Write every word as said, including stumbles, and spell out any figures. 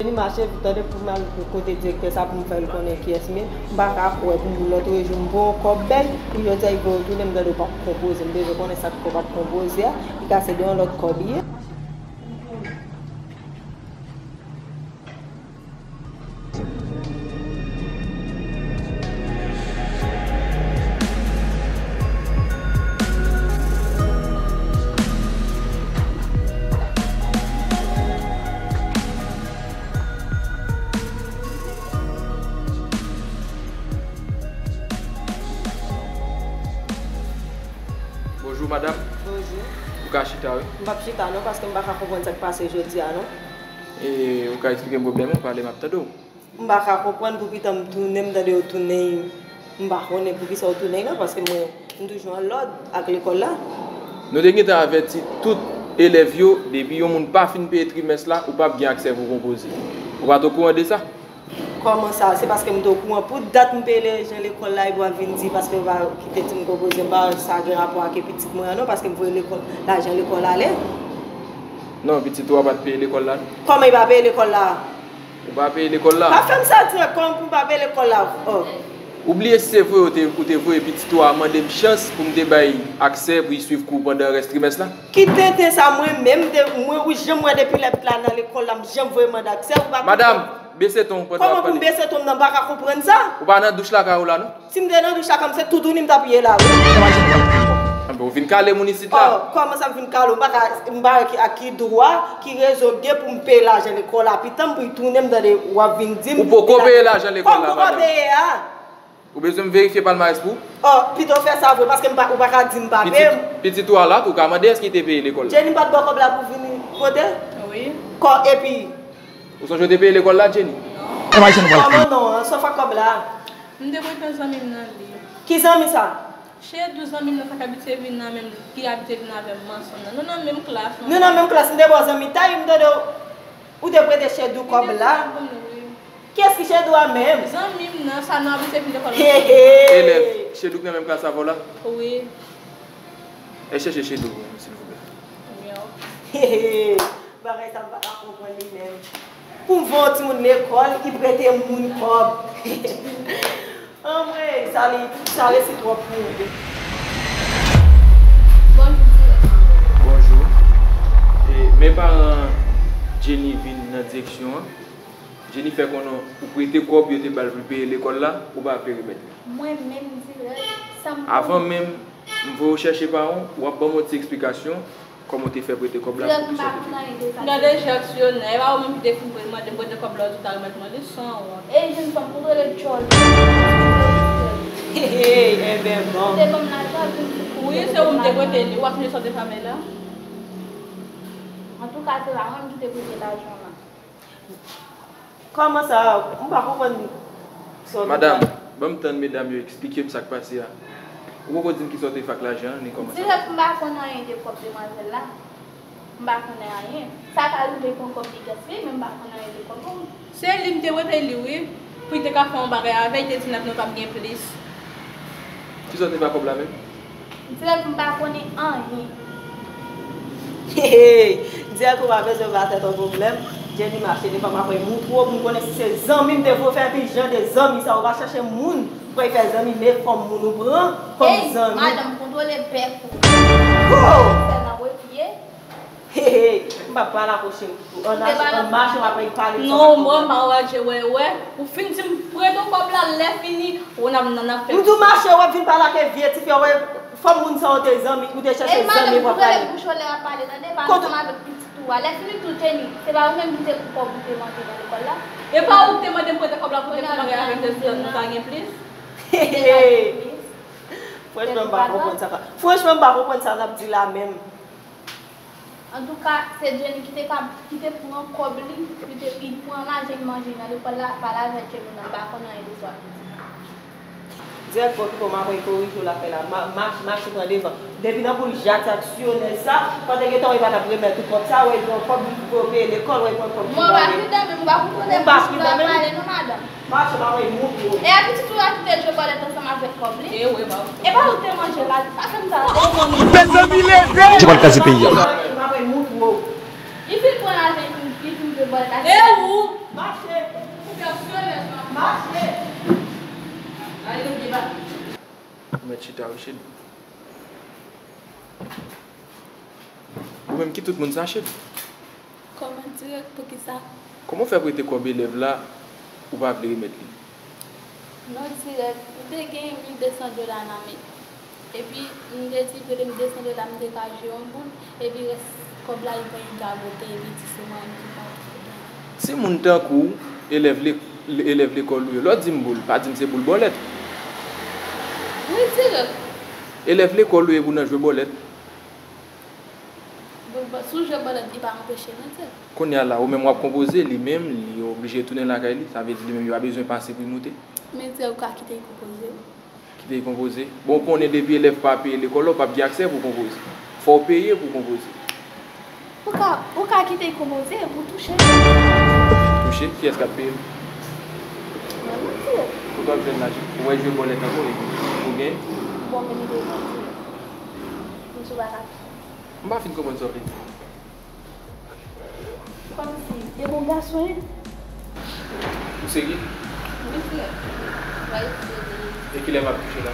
Jenny mache, pou tande pou m al kote direktè sa pou m fè l konnen kiyès m ye. M pa ka kwè pou m lòtrejou m voye yon kòb ba l, pou jodi a li voye tounen, m tande w p ap konpoze. M bezwen konnen sa k fè w p ap konpoze a, li ka se de yon lòt kòb li ye. Bonjou, madanm. Bonjou. Ou ka chita, wi. M p ap chita non, paske m pa ka konprann sa k pase jodi a non. E, ou ka eksplike m pwoblèm ou, pale, m ap tande w. M pa ka konprann pou pita m tounen, m tande yo tounen, m pa konnen poukisa yo tounen la, paske mwen, m toujou an lòd ak lekòl la. Nou te gentan avèti tout elèv yo, depi yon moun pa fin peye trimès la, ou p ap gen aksè pou konpoze. Ou pa t okouran de sa? Kòman sa? Se paske m te okouran pou dat m peye lajan lekòl la, epi w ap vin di paske w pa kite di m konpoze, m pa wè sa gen rapò ak pitit mwen an non, paske m voye lekòl, lajan lekòl ale. Non, pitit ou a pa t peye lekòl la non. Kòman li pa peye lekòl la? Ou pa peye lekòl la? Pa fè m sa dirèk, kòman pou m pa peye lekòl la? Oh. Ou bliye si se vre ou te, ou te voye pitit ou a mande m chans pou m te bay aksè pou li swiv kou pandan rès trimès la? Ki tenten sa, mwen menm, te, mwen, ou janm wè depi lè m t la nan lekòl la, m janm voye mande aksè, ou pa konprann? Madanm, bese ton w, pran twò ap pale. Kòman pou m bese ton m nan, m pa ka konprann sa? Ou pa nan douch lakay ou la non? Si m te nan douch lakay m, se toutouni m t ap ye la, wi. Anben, ou vin kale moun isit la. Oh, kòman sa m vin kale w? M pa ka, m pa wè ki, ak ki dwa, ki rezon gen pou m peye lajan lekòl la, pita m pou l tounen, m tande w ap vin di m. Ou poko peye lajan lekòl la, madanm. Kòman m poko peye a? Ou bezwen m verifye palmarès pou ou? Oh, pito w fè sa vre, paske m pa, ou pa ka di m pa peye m. Pitit, pitit ou a la, tou ka mande èske li te peye lekòl la. Jenny pa t ba w kòb la pou vini pote? Wi. Kò, epi? Ou sonje w te peye lekòl la, Jenny? Kòman non, an, sa w fè ak kòb la? M te prete zanmi m nan li. Ki zanmi sa? Chedou, zanmi m nan, sa k abitye vin nan menm, ki abitye vin avè m ansanm nan. Nou nan menm klas, non? Nou nan menm klas, m te ba w zanmi tay, m tande w, ou te prete Chedou kòb la. Kiyès ki Chedou a menm? Zanmi m nan, sa nou abitye vin lekòl ansanm. He, he. Elèv Chedou k nan menm klas avè w la? Wi. Al chèche Chedou pou mwen, silvouplè. He, he. Bagay sa m pa ka konprann li menm. Pou m voye yon timoun lekòl, li prete moun kòb. Anmwey, sa li, sa resi twòp pou ou. Bonjou, direktè. Bonjou. E, men paran Jenny vin nan direksyon an. Jenny fè konnen ou prete kòb yo te ba l pou l peye lekòl la, ou pa perimèt li. Mwen menm dirèk, sa m konnen. Avan menm m voye w chèche paran w, w ap ban m yon ti eksplikasyon kòman w te fè prete kòb la pou ki sa w te fè. Dirèk, m pa konn anyen de sa. Gade jan aksyonè, e pa ou menm ki te fin mande m prete kòb la, ou di w ta remèt mwen li, sanwont. E jenn fanm, kontwole djòl ou. Hey, hey, enben bon. Ou te ban m lajan, ou vin di. Wi, se ou m te prete li, w ap sonje sa w te fè avè l la. Antouka, se pa mwen ki te prete lajan la. Kòman sa? M pa konprann sa w di la. Madanm, ban m tann medam yo eksplike m sa k pase a. Ou poko di m kisa w te fè ak lajan an, ni kòman sa. Dirèk, m pa konn anyen de kòb demwazèl la. M pa konnen anyen. Sa ka rive pou yon kòb li gaspiye, men m pa konn anyen de kòb ou. Se li m te prete li, wi. Pou li te ka fè yon bagay avè l, li te di n ap, nou t ap gen plis. Kisa w te fè ak kòb la menm? Dirèk, m pa konnen anyen. Hey, hey. Dirèk, ou pa bezwen ba tèt ou pwoblèm. Jenny mache devan m ap moutre w pou m konnen si se zanmi m te vle w fè, epi jan de zanmi sa, ou pa chèche moun pou w fè zanmi, men kòm moun ou pran kòm zanmi. Hey, madanm, kontwole bèk ou. Oh! Fè nan repiye. He, he, m p ap pale ak ou, cheri. An mache, an mache, w ap pale sa. Non, mwen, m anraje, wè, wè. Ou fin di m prete w kòb la, lè fini, ou nan, nan, nan fè. M di w mache, w ap vin pale ak vye tifi a, wè, fò moun sa yo te zanmi, ou te chèche zanmi pou w ap pale. Bouch ou lè w ap pale, tande, pa ansanm avèk pitit ou a. Lè fini tou, Jenny, se pa ou menm ki te pou kòb ou te mande nan lekòl la? E pa ou ki te mande m prete kòb la pou te fè bagay avè m, te di nou ta gen plis? He, he. Franchman, m pa konprann sa. Franchman, m pa konprann sa n ap di la menm. Antouka, se Jenny ki te ka, ki te pran kòb li, li te, li pran lajan, li manje nan lekòl la, pale avèk Jenny nan, m pa konn anyen de sa w ap di. Dirèk, bon, pito m ap korije w l ap fè la. Ma-, mache, mache pran devan. Depi nan boul Jacques aksyonè sa, pandan gentan w pa t ap remèt ou kòb sa, wè, li pran kòb li pou peye lekòl, wè, li pran kòb li pou pale. Mwen pa prudent, men m pa konprann. Ou pa prudent, men pale non, madanm. Mache pa wè moun yo. E a pitit ou a ki te jwe bòlèt ansanm avèk kòb li? E wi, ba. E pa ou te manje la, pa fè m sa. Mezanmi, leve! Se pa l ka se peyi a. Pa wè moun yo. Li fin pran lajan, li fin, li fin jwe bòlèt avèk. E ou? Mache! Mache! Ou mèt chita wi, cheri. Ou menm ki tout moun sa, cheri? Kòman dirèk, poukisa? Kòman w fè prete kòb elèv la, ou pa vle remèt li? Non, dirèk, m te gen mil de san dola nan men. Epi, m te di, prete m de san dola, m te ka jwe yon boul. Epi, rès kòb la, li pran, li gagote, epi di se mwen menm ki pran. Timoun tankou w, elèv le-, elèv lekòl ou ye. Lè w di m boul, pa di m se boul bòlèt. Wi, dirèk. Elèv lekòl ou ye pou nan jwe bòlèt. Boul bò-, si w jwe bòlèt, li pa anpeche mwen, dirèk. Kounye a la, ou menm w ap konpoze, li menm, li oblije tounen lakay li. Sa vle di, li menm, li pa bezwen pase pou l moute. Men dirèk, ou ka kite l konpoze. Kite l konpoze. Bon, ou konnen depi elèv pa peye lekòl la, ou p ap gen aksè pou konpoze. Fò w peye pou konpoze. Ou ka, ou ka kite l konpoze, ou touche. Touche? Kiyès k ap peye l? Mwen menm tou. Kote w ap jwenn lajan? Ou wè jwe bòlèt ankò, epi ou gen? Bon, men li devan tou. M sou bagay. M pa fin konprann sa w vle di. Kòmsi, e bon gason, wi. Ou serye? Wi, frè. Ba isi. E kilè m ap touche la?